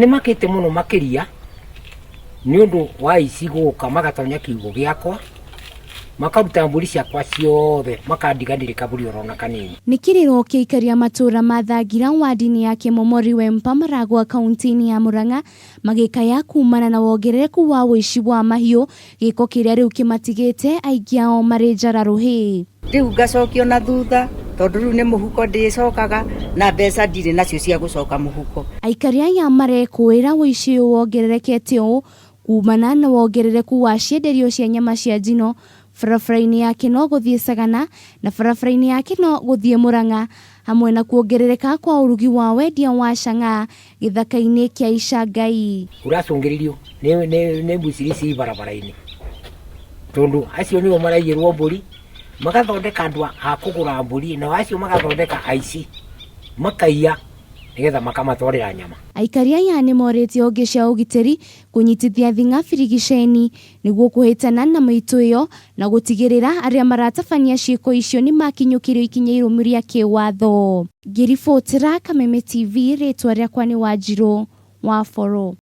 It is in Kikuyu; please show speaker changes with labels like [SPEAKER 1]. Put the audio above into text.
[SPEAKER 1] Nĩ makĩte mũno makĩria nĩ ũndũ wa aici gũka magatonya kiugũ gĩakwa, makaruta mbũri ciakwa ciothe, makandiganĩria kabũri orona kanini.
[SPEAKER 2] Nĩ kĩrĩro kĩa aikari a matũũra ma Thangira wadi-inĩ ya Kĩmomori Wempa Maragua kaunti-inĩ ya Murang'a magĩkaya kumana na wongerereku wa ũici wa mahiũ, gĩko kĩrĩa rĩu kĩmatigĩte aingĩ ao marĩ njara rũhĩ.
[SPEAKER 3] Rĩu ngacokio na thutha tondũ rĩu nĩ mũhuko ndĩcokaga na mbeca ndirĩ nacio cia gũcoka mũhuko.
[SPEAKER 2] Aikari aya marekũĩra ũici ũyũ wongererekete ũũ kumana na wongerereku wa cienderio cia nyama cia njino barabara-inĩ ya Kĩno gũthiĩ Sagana na barabara-inĩ ya Kĩno gũthiĩ Mũrang'a hamwe na kuongerereka kwa ũrugi wa wendia wa chang'aa gĩthaka-inĩ kĩa Icangai.
[SPEAKER 1] Ũracũngĩrĩrio nĩ mbuciri ci barabara-inĩ tondũ acio nĩo maraiyĩrwo mbũri, magathondeka andũ a kũgũra mbũri, nao acio magathondeka aici makaiya nĩgetha makamatwarĩra nyama.
[SPEAKER 2] Aikari aya nĩ morĩtie honge cia ũgitĩri kũnyitithia thing'a birigiceni nĩguo kũhĩtana na mĩitũ ĩyo na gũtigĩrĩra arĩa maratabania ciĩko icio nĩ makinyũkĩrio ikinya irũmu rĩa kĩwatho. Ngĩribotera Kameme TV, rĩtwa rĩakwa nĩ Wanjirũ wa Boro.